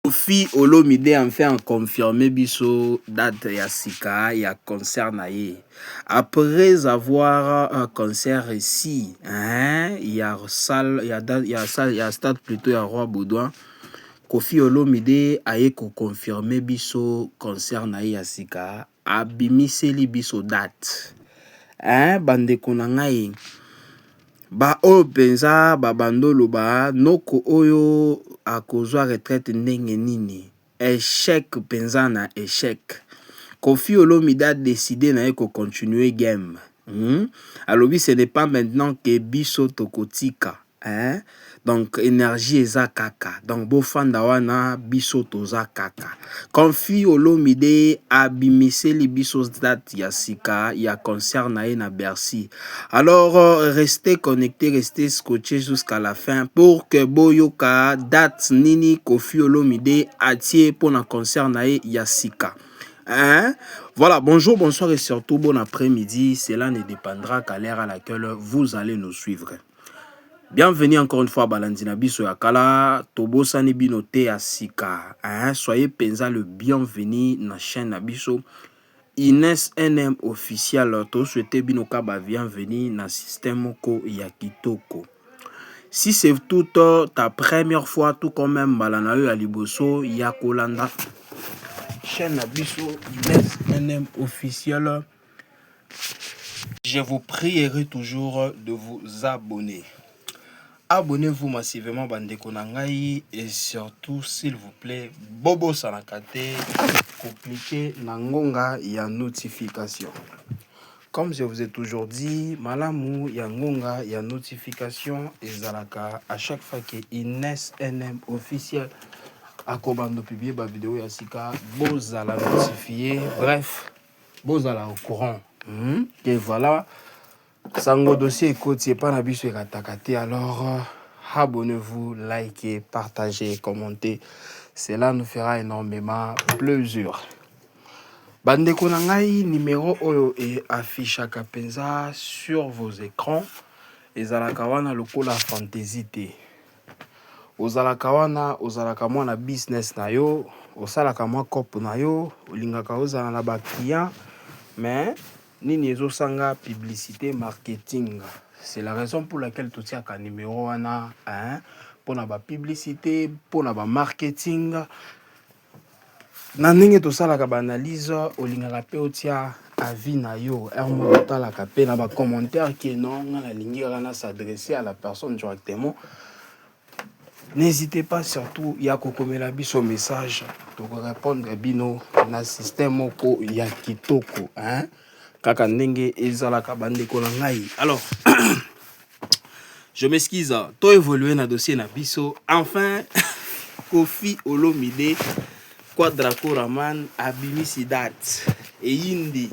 Koffi Olomide enfin a confirme biso date ya sika ya concert na ye après avoir un concert ici, hein, ya salle ya, ya, salle, ya stade plutôt ya Roi Baudouin. Koffi Olomide aye ko confirme biso concert na ye ya sika, abimiseli biso date, hein. Bandeko na ngai, baoyo mpenza babanda oloba noko oyo akozwa retraite ndenge nini, échec mpenza na échec. Koffi Olomide a décidé na ye kocontinue game, Alobi ce n'est pas maintenant que biso tokotika, hein? Donc énergie eza kaka, donc bofanda wana, biso toza kaka. Koffi Olomide abimiseli biso date ya sika ya concert na ye na Bercy. Alors restez connecté, restez scotché jusqu'à la fin pour que boyoka date nini Koffi Olomide atie mpona concert na ye ya sika, hein? Voilà, bonjour, bonsoir et surtout bon après-midi. Cela ne dépendra qu'à l'heure à laquelle vous allez nous suivre. Bienvenue encore une fois, balandi na biso ya kala, tobosani bino te, ya sika, hein? Soyez penza le bienvenu na chaîne na biso Ines NM officiel. Tosouhaite bino ka ba bienvenue na système moko ya kitoko. Si c'est toute ta première fois, tout quand même mbala na yo ya liboso ya kolanda chaîne na biso Ines NM officiel, je vous prierai toujours de vous abonner. Abonnez-vous massivement, bandeko na ngai, et surtout, s'il vous plaît, bobosanaka te kocliquer na ngonga ya notification. Comme je vous ai toujours dit, malamu ya ngonga ya notification ezalaka à chaque fois que Ines NM officiel akobanda publier bavideo ya sika, bozala notifié, bref, bozala au courant, Et voilà, sango dossier ekoti epa na biso, ekataka te. Alors abonnez-vous, likez, partagez, commentez, cela nous fera énormément plaisir. Bandeko na ngai, numéro oyo eaffichaka mpenza sur vos écrans ezalaka wana lokola fantaisie te. Ozalaka wana, ozalaka mwa na business na yo, osalaka mwa cope na yo, olingaka ozala na baclient, mais nini ezosanga publicité, marketing. C'est la raison pour laquelle totiaka numéro wana, hein, mpona bapublicité, mpona bamarketing. Na ndenge tosalaka baanalyse, olingaka mpe otia avis na yo heure moko, otalaka mpe na bacommentaire ke non, nga nalingi kaka na s'adresser à la personne directement. N'hésitez pas surtout ya kokomela biso message, tokorépondre bino na système moko ya kitoko, hein? Kaka ndenge ezalaka, bandeko na ngai. Alors je m'excuse, to évoluer na dossier na biso. Enfin Koffi Olomide Quadra Koraman abimisi date, eyindi,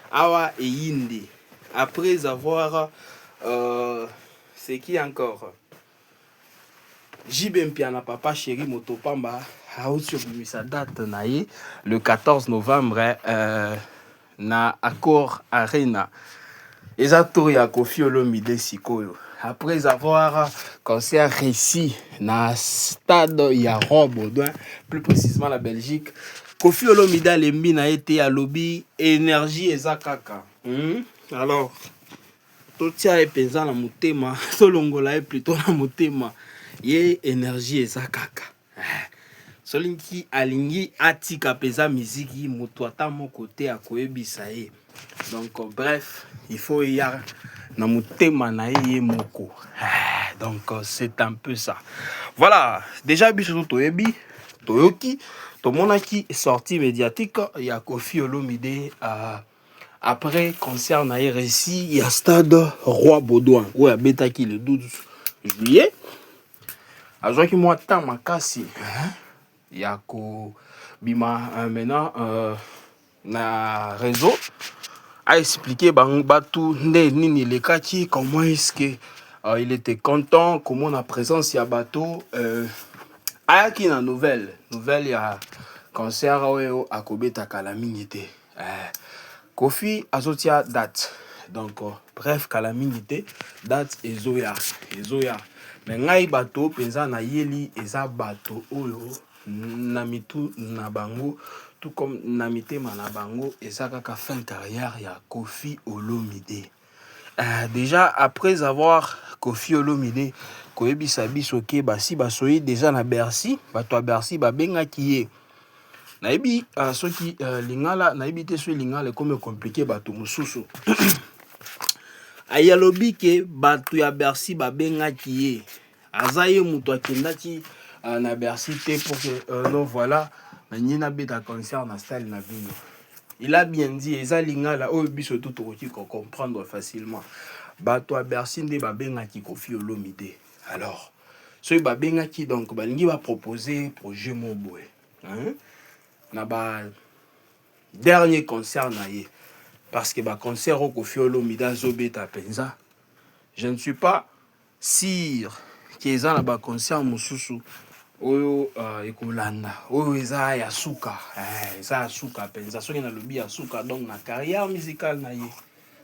Awa eyindi après avoir c'est qui encore, JB Mpiana, papa chéri, moto pamba, auti obimisa date na ye le 14 novembre na Accor Arena. Eza tour ya Koffi Olomide sikoyo. Après avoir concert réussi na stade ya Roi Baudouin, plus précisément la Belgique, Koffi Olomide alembi na ye te, alobi énergie eza kaka, Alors totia ye mpenza na motema, tolongola ye plutôt na motema ye, énergie eza kaka. Soki alingi atika mpenza miziki, moto ata moko te akoyebisa ye. Donc bref, il faut eya na motema na ye ye moko. Donc c'est un peu ça. Voilà, déjà biso toyebi, toyoki, tomonaki sortie médiatique ya Koffi Olomide après concert na ye réussi ya stade Roi Baudouin oyo abetaki le 12 juillet. Azwaki mwa temps makasi ya kobima maintenant na réseau, aexpliquer bato nde nini elekaki, comment est-ce que il était content komona présence ya bato. Ayaki na nouvelle ya concert oyo akobeta kala mingi te. Koffi azotia date, donc bref, kala mingi te date ezoya, ezoya. Me ngai bato mpenza nayeli eza bato oyo na mitu na bango, tout comme na mitema na bango, eza kaka fin carrière ya Koffi Olomide. Déjà après avoir Koffi Olomide koyebisa biso ke basi basoyi déjà na Bercy, bato ya Bercy babengaki ye. Nayebi soki lingala, nayebi te soki lingala ekomi compliqué bato mosusu. Aye alobi ke bato ya Bercy babengaki ye, aza ye moto akendaki na Bercy te pour que non, voilà, nalingi nabeta concert na style na bino. Il a bien dit, eza lingala oyo biso tu tokoki kocomprendre facilement. Bato ya Bercy nde babengaki Koffi Olomide. Alors soki babengaki, donc balingi bapropose projet mo boye, hein? Na ba dernier concert na ye, parce que baconcert oyo Koffi Olomide azobeta mpenza, je ne suis pas sûr ke eza na baconcert mosusu oyo ekolanda. Oyo eza ya suka, eza ya suka mpenza. Soki nalobi ya suka, donc na carrière musicale na ye,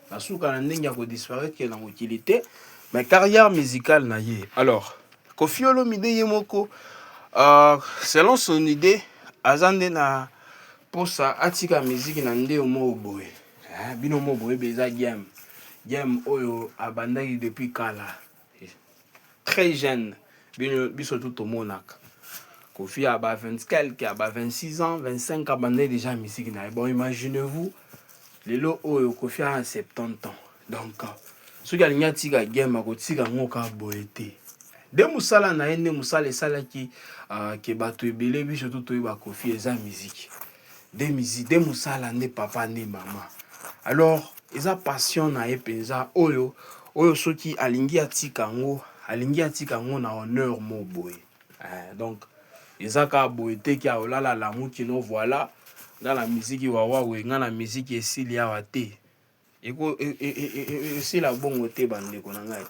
na suka na ndenge ya kodisparaître na mokili te, mais carrière musicale na ye. Alors Koffi Olomide ye moko, selon son idée, aza nde na mposa atika miziki na nde moko boye. Bino mo boyebi, eza game oyo abandaki depuis kala, très jeune. Bino biso tu tomonaka Koffi ya ba 20 quelque, ya ba 26 ans, 25, abandaki déjà misiki na ye. Bon, imaginez-vous lelo oyo Koffi a 70 ans. Donc soki alingi atika game, akotika yango kaka boye te. Nde mosala na ye, nde mosala esalaki ke bato ebele, biso to toyeba Koffi, eza miziki nde, miziki nde mosala, nde papa, nde mama. Alors eza passion na ye mpenza oyo soki alingi atika yango, alingi atika yango na honneur mo boye. Donc eza kaka boye te ke aolala lamuki, no, voilà, nga na miziki wawawe, nga na miziki esili awa te. Esila bongo te, bandeko na ngai.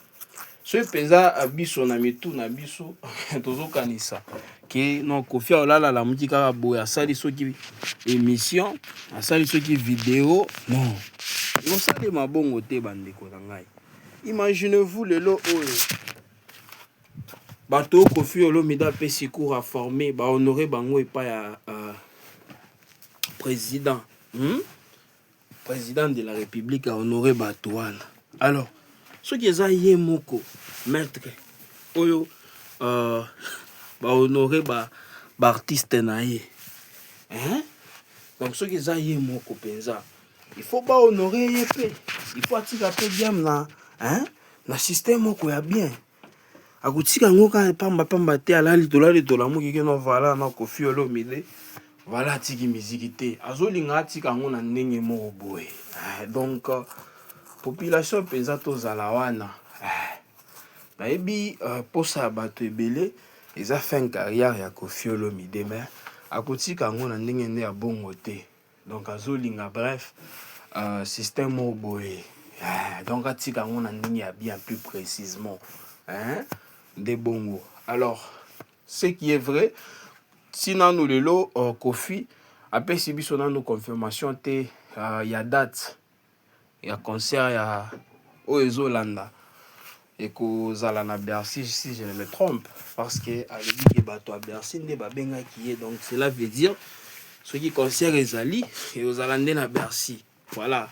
Soki mpenza biso na mitu na biso tozokanisa ke non, Koffi aolala lamuki kaka boye, asali soki émission, asali soki video, non, ekosalema bongo te, bandeko na ngai. Imaginez-vous lelo oyo bato oyo Koffi Olomide apesi cours, aforme, bahonore bango epai ya président, Président de la République ahonore bato wana. Alors soki eza ye moko maître oyo bahonore baartiste na ye, hein? Donc soki eza ye moko mpenza, il faut bahonore ye mpe, il faut atika mpe game na, hein? Na système moko ya bien. Akotika yango kaka pambapamba te, alali, tolali, tolamuki ke no, voilà, na Koffi Olomide, voilà, atiki miziki te. Azolinga atika yango na ndenge moko boye. Donc population mpenza tozala wana. Nayebi mposa ya bato ebele eza fin carrière ya Koffi Olomide, mais akotika yango na ndenge nde ya bongo te. Donc azolinga, bref, système moko boye, donc atika yango na ndenge ya bien, plus précisément, hein? Nde bongo. Alors ce qui est vrai, si nanu lelo Koffi apesi biso nanu confirmation te ya date ya concert ya oyo ezolanda ekozala na Bercy, si je ne me trompe, parce que alobi ke bato ya Bercy nde babengaki ye. Donc cela veut dire soki concert ezali, ekozala nde na Bercy, voilà.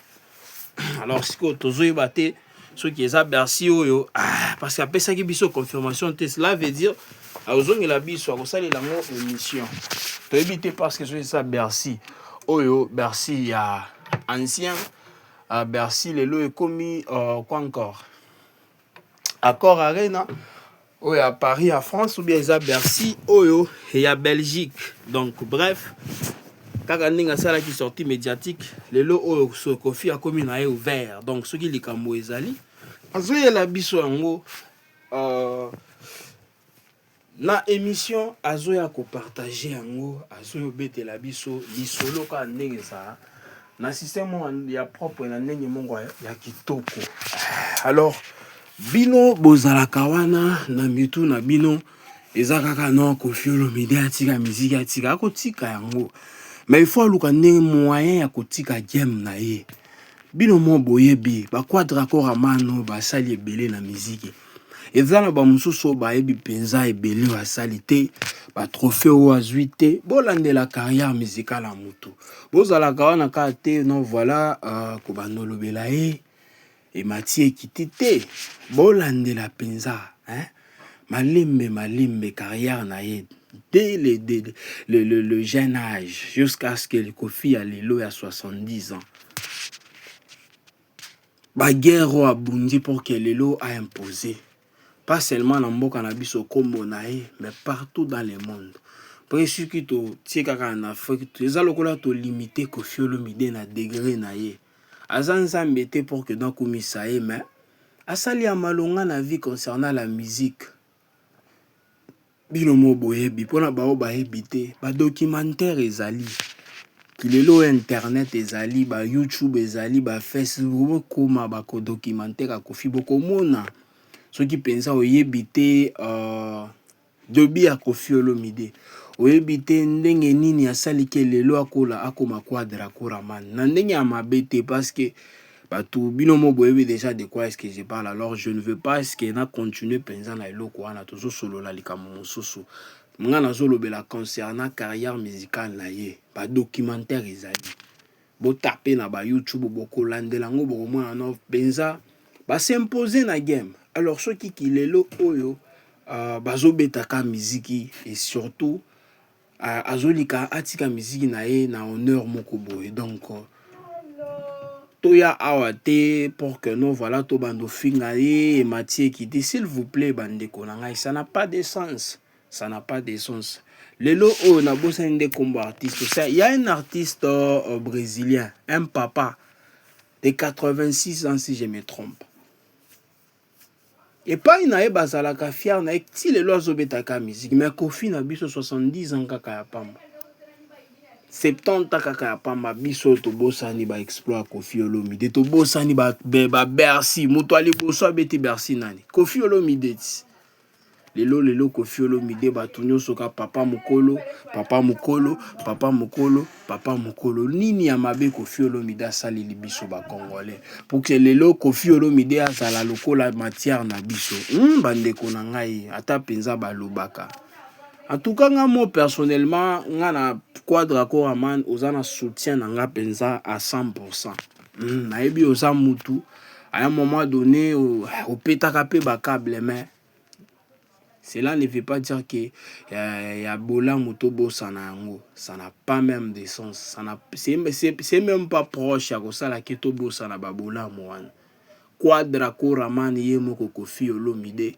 Alors sikoyo tozoyeba te soki eza Bercy oyo, ah, parce que apesaki biso confirmation te. Cela veut dire akozongela biso, akosalela yango émission. Toyebi te, parce que soki eza Bercy oyo, Bercy ya ancien, Bercy lelo ekomi quoi encore, Accor Arena oyo ya Paris ya France, ou bien eza Bercy oyo ya Belgique. Donc bref, kaka ndenge asalaki sortie médiatique lelo oyo, so Koffi akomi na ye ouvert. Donc soki likambo ezali, azoyela biso yango na émission, azoya kopartage yango, azoyobetela biso lisolo kaka ndenge ezala na système ya propre, na ndenge moko ya kitoko. Alors bino bozalaka wana na mitu na bino, eza kaka non, Koffi Olomide atika miziki, atika, akotika yango, mais il faut aluka ndenge moyen ya kotika game na ye. Bino mo boyebi baquadra koramano basali ebele na miziki. Eza na bamosusu oyo bayebi mpenza ebele oyo asali te, batrophée oyo azwi te. Bolandela carrière musicale ya motu, bozalaka wana kaka te. Non, voilà, kobanda olobela ye emati ekiti te. Bolandela mpenza, hein? Malembe malembe carrière na ye dès le jeune âge jusqu'à ce que Kofi ya lelo ya 70 ans, baguerre oyo abundi pour que lelo aimpose pas seulement na mboka na biso nkombo na ye, mais partout dans le monde. Mpo soki totie kaka na Afrique, eza lokola tolimite Kofi Olomide na degré na ye. Aza Nzambe te pour que nakumisa ye, mais asali ya malonga na vie concernant la musique. Bino mo boyebi, mpona bao bayebi te, badocumentaire ezali lelo oyo, internet ezali, baYouTube ezali, baFacebook, bokoma bakodocumentaire ya Kofi, bokomona. Soki mpenza oyebi te début ya Kofi Olomide, oyebi te ndenge nini asaliki lelo akola akoma Quadra Koraman, na ndenge ya mabe te, parce que bato bino mo boyebi déjà de quoi est-ce que je parle. Alors je ne veux pas est-ce que na continue mpenza na eloko wana. Tozosolola likambo mosusu. Nga nazolobela concernant carrière musicale na ye. Badocumentaire ezali, botape na baYouTube, bokolandela yango, bokomona no mpenza bas'impose na game. Alors soki kilelo oyo bazobetaka miziki et surtout azolika atika miziki na ye na honneur moko boye. Donc toya awa te pour que non, voilà, tobanda ofinga ye emati ekiti. S'il vous plaît, bandeko na ngai, ça n'a pas de sens, ça n'a pas de sens. Lelo oyo nabosani nde kombo artiste. Il y a un artiste brésilien, un papa de 86 ans si je me trompe, epai na ye bazalaka fier na ye ti lelo azobetaka musique. Mais Kofi na biso, 70 ans kaka ya pamba, 70 kaka ya pamba, biso tobosani baexploit ya Kofi Olomide, tobosani baBercy. Moto ya liboso abeti Bercy nani? Kofi Olomide. Ti lelo lelo Kofi Olomide, bato nyonso ka papa mokolo, papa mokolo, papa mokolo, papa mokolo. Nini ya mabe Kofi Olomide asaleli biso bacongolais pour que lelo Kofi Olomide azala lokola matière na biso? Bandeko na ngai, ata mpenza balobaka. En tout cas nga mo personnellement, nga na Quadra Koraman, oza na soutien na nga mpenza à 100%. Nayebi oza mutu, à un moment donné opetaka mpe bacable, mais cela ne veut pas dire que ya bolamu tobosana yango. Ça n'a pas même de sens, ça n'a c'est même pas proche ya kosala ke tobosana babolamu wana. Quadra Koraman, ye moko Kofi Olomide,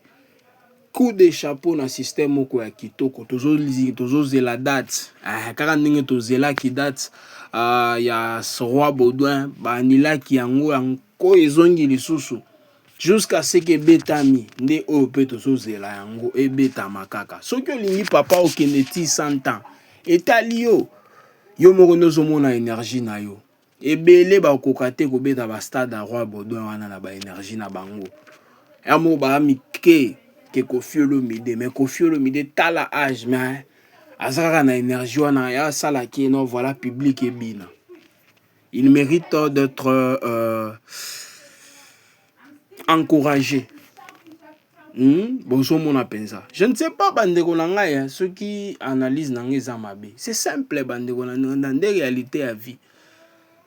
coup de chapeau na système moko ya kitoko. Tozozela date kaka ndenge tozelaki date ya Roi Baudouin, baanilaki yango, yango ezongi lisusu jusqu'à ce que ebetami. Nde oyo mpe tozozela yango ebetama kaka. Soki olingi papa okende ti 100 ans, etali yo, yo moko nde ozomona énergie na yo. Ebele bakoka te kobeta bastade ya Roi Baudouin wana na baénergie na bango ya moko baya mike ke Kofi Olomide. Mais Kofi Olomide, tala âge, mais aza kaka na énergie wana ya asalaki no, voilà, public ebina. Il mérite d'être encouragé. Bozomona mpenza, je ne sais pas, bandeko na ngai, soki analyse na ngai eza mabe. C'est simple, bandeko na nde réalité ya vie.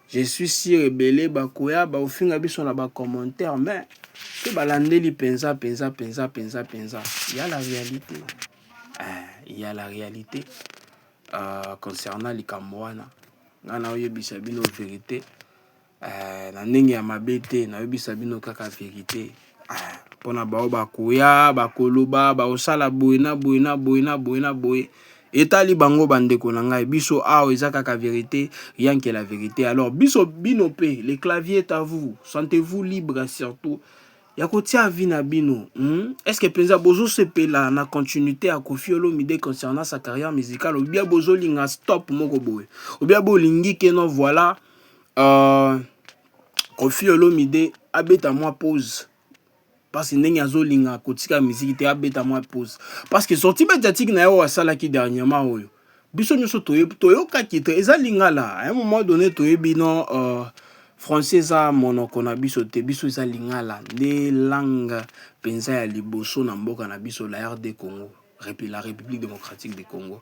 Je suis sûr ebele bakoya baofinga biso na bacommentaire, mais soki balandeli mpenza mpenza mpenza mpenza mpenza, ya la réalité, ya la réalité concernant likambo wana, ngai naoyebisa bino vérité na ndenge ya mabe te. Nayebisa bino kaka vérité mpona bao bakoya bakoloba, bakosala boye na boye na boye na boye na boye, etali bango. Bandeko na ngai, biso awa eza kaka vérité, rien que la vérité. Alors biso, bino mpe, le clavier est à vous, sentez-vous libre surtout ya kotia avis na bino. Est ce que mpenza bozosepela na continuité ya Kofi Olomide concernant sa carrière musicale, ou bien bozolinga stop moko boye, ou bien bolingi ke non, voilà, Kofi Olomide abeta mwa pause, parce que ndenge azolinga kotika miziki te, abeta mwa pause, parce que sortie médiatique na ye oyo asalaki dernièrement, oyo biso nyonso toyokaki te, eza lingala. À un moment donné toyebi no Français eza monoko na biso te, biso eza lingala nde langue mpenza ya liboso na mboka na biso, la RD Congo, la République démocratique du Congo.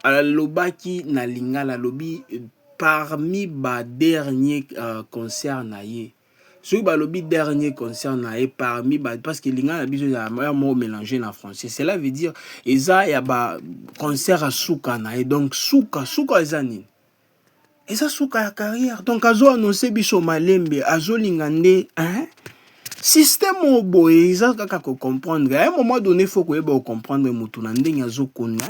Alobaki na lingala, alobi parmi ba dernier concert na ye. Soki balobi dernier concert na ye parmi ba, parce que lingala na biso ya moko mélange na français, cela veut dire eza ya ba concert ya suka na ye. Donc suka, suka eza nini? Eza suka ya carrière. Donc azo annonce biso malembe, azolinga nde, hein? Système oyo boye eza kaka kocomprendre. À un moment donné, faut koyeba kocomprendre motu na ndenge azokunda,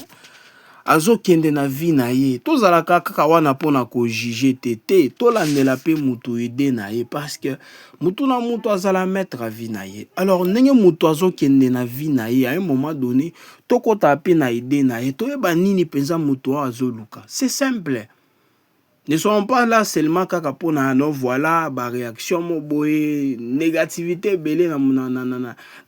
azokende na vie na ye. Tozalaka kaka wana mpona kojuger te te, tolandela mpe motu idée na ye, parce que motu na motu azala maître ya vie na ye. Alors ndenge motu azokende na vie na ye, à un moment donné tokɔta mpe na idée na ye, toyeba nini mpenza motu oyo azoluka. C'est simple. Ne soyons pas là seulement kaka mpona no, voilà, baréaction mo boye, négativité ebele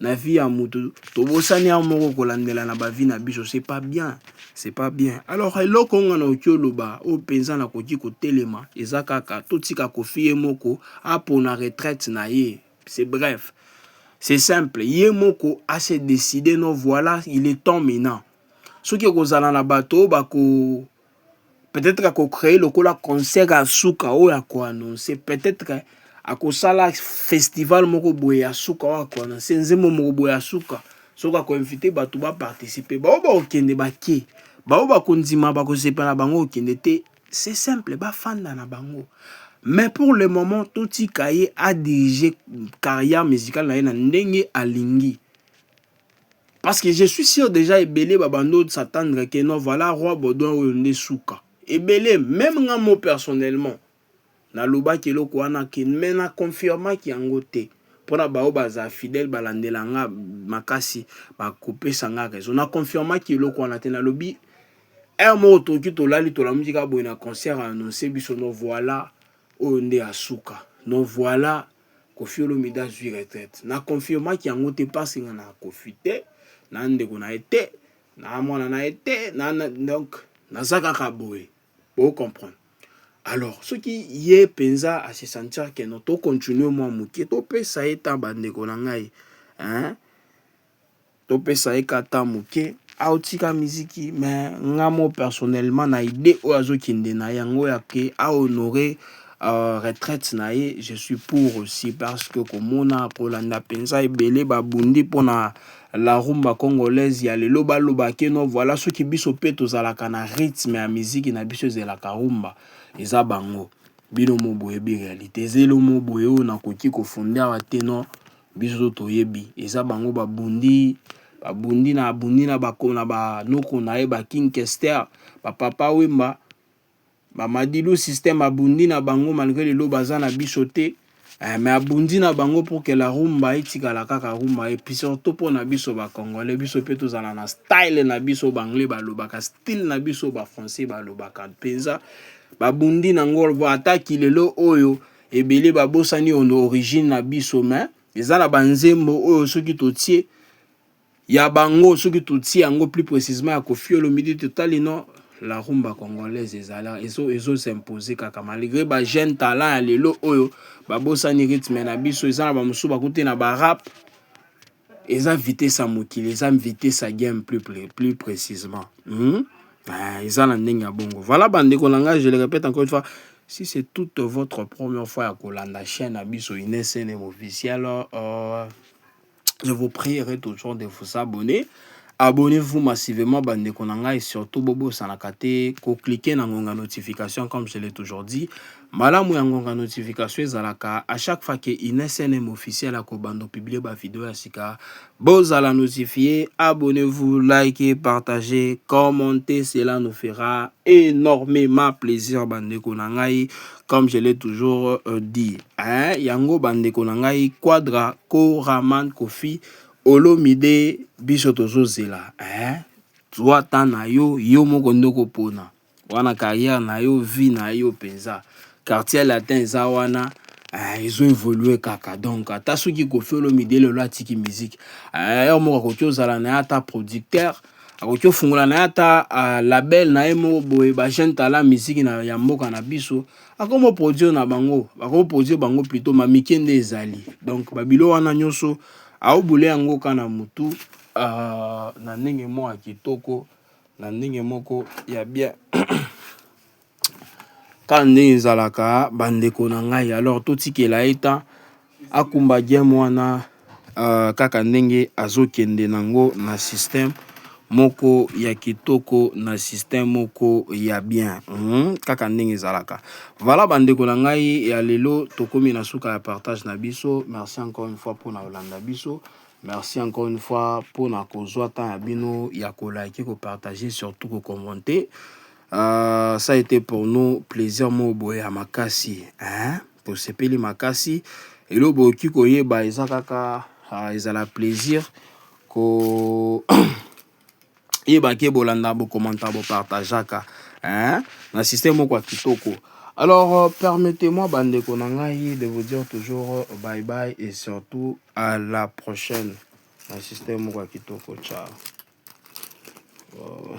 na vie ya motu. Tobosani ya moko kolandela na bavie na biso. C'est pas bien, c'est pas bien. Alors eloko nga nakoki oloba, oyo mpenza nakoki kotelema, eza kaka totika Kofi ye moko apona retraite na ye. C'est bref, c'est simple. Ye moko ase décider: no, voilà, il est temps maintenant. Soki ekozala na bato oyo bako peut-être akocréer lokola concert ya suka oyo akoannonce, peut-être akosala festival moko boye ya suka oyo akoannonce nzembo moko boye ya suka, soki akoinvite bato baparticipe, bao bakokende bake, bao bakondima bakosepela na bango, kokende te, c'est simple, bafanda na bango. Mais pour le moment, totika ye adirige carrière musicale na ye na ndenge alingi, parce que je suis sûr déjà ebele babando s'attendre que non, voilà, Roi Baudouin oyo nde suka. Ebele, même nga mo personnellement nalobaki eloko wana ke, me naconfirmaki yango te. Mpona bao bazala fidèle, balandela nga makasi, bakopesa nga raison. Naconfirmaki eloko wana te. Nalobi heure moko tokoki tolali, tolamuki kaka boye na concert annonce biso: no, voilà, oyo nde ya suka, no, voilà, Kofi Olomide azwi retraite. Naconfirmaki yango te parce nga na Kofi te, na ndeko na ye te, na mwana na ye te na, donc naza kaka boye, bocomprendre. Alors soki ye mpenza ase sentir ke no, tocontinue mwa moke, topesa ye ta, bandeko na ngai, hein? Topesa ye kata moke aotika miziki. Mais nga mo personnellement, na idée oyo azokende na yango ya ke ahonore retraite na ye, je suis pour aussi, parce que komona kolanda mpenza ebele babundi mpona la rumba congolaise ya lelo, baloba ke no, voilà, soki biso mpe tozalaka na rythme ya miziki na biso ezelaka rumba, eza bango. Bino mo boyebi réalité, eza elo mo boye oyo nakoki kofunde awa te. No, biso to toyebi, eza bango babundi, babundi na abundi na banoko na ye, baKing Kester, baPapa Wemba, baMadilu Système. Abundi na bango malgré lelo baza na biso te, mais abundi na bango pour que la rumba etikala kaka rumba, et puis surtout mpona biso bacongolais, biso mpe tozala na style na biso. Baanglais balobaka style na biso, bafrançais balobaka mpenza. Babundi nango, ataki lelo oyo ebele babosani ono origine na biso, mais eza na banzembo oyo soki totie ya bango, soki totie yango plus précisément ya Kofi Olomide, totali no, la rumba congolaise ezala ezos'impose kaka malgré bajeune talent ya lelo oyo babosani rythme na biso. Eza na bamosusu bakuti na barap, eza vitesse ya mokili, eza vitesse ya game plus précisément. Ah, eza na ndenge ya bongo. Voilà, bandeko na ngai, je le répète encore une fois, si c'est toute votre première fois ya kolanda chaîne na biso Inesnm Officiel, je vous prierai toujours de vous abonner. Abonnez-vous massivement, bandeko na ngai. Surtout bobosanaka te kocliquer na ngonga notification. Comme je l'ai toujours dit, malamu ya ngonga notification ezalaka à chaque fois ke Inesnm Officiel akobanda publier bavideo ya sika, bozala notifié. Abonnez-vous, likez, partagez, commentez, cela nous fera énormément plaisir, bandeko na ngai. Comme je l'ai toujours dit, hein, yango bandeko na ngai, Quadra Koraman Kofi Olomide, biso tozozela, eh? Zwa ta na yo, yo moko nde okopona wana carrière na yo, vie na yo mpenza. Quartier Latin eza wana, ezo évolue kaka. Donc ata soki Kofi Olomide lelo atiki musique, heure moko akoki ozala na ye ata producteur. Akoki ofungola na ye ata label na ye moko boye, bajeune talent musique na ya mboka na biso, akomo produire na bango, bakomo produire bango plutôt mamike nde ezali. Donc babilo wana nyonso aobule yango ka na mutu na ndenge moko ya kitoko, na ndenge moko ya bien, kaka ndenge ezalaka, bandeko na ngai. Alors totikela ye temps akumba game wana kaka ndenge azokende nango na système moko ya kitoko, na système moko ya bien, Kaka ndenge ezalaka. Voilà, bandeko na ngai ya lelo, tokomi na suka ya partage na biso. Merci encore une fois mpona kolanda biso. Merci encore une fois mpona kozwa temps ya bino ya kolike, kopartage, surtout kocommenter. Ça a été pour nous plaisir moko boye ya makasi, hein? Tosepeli makasi. Eloko bokoki koyeba eza kaka ezala plaisir ko yebaki bolanda, bokomanta, bopartageaka, hein? Na système moko ya kitoko. Alors permettez-moi, bandeko na ngai, de vous dire toujours bye bye et surtout à la prochaine na système moko ya kitoko. Ciao. Oh.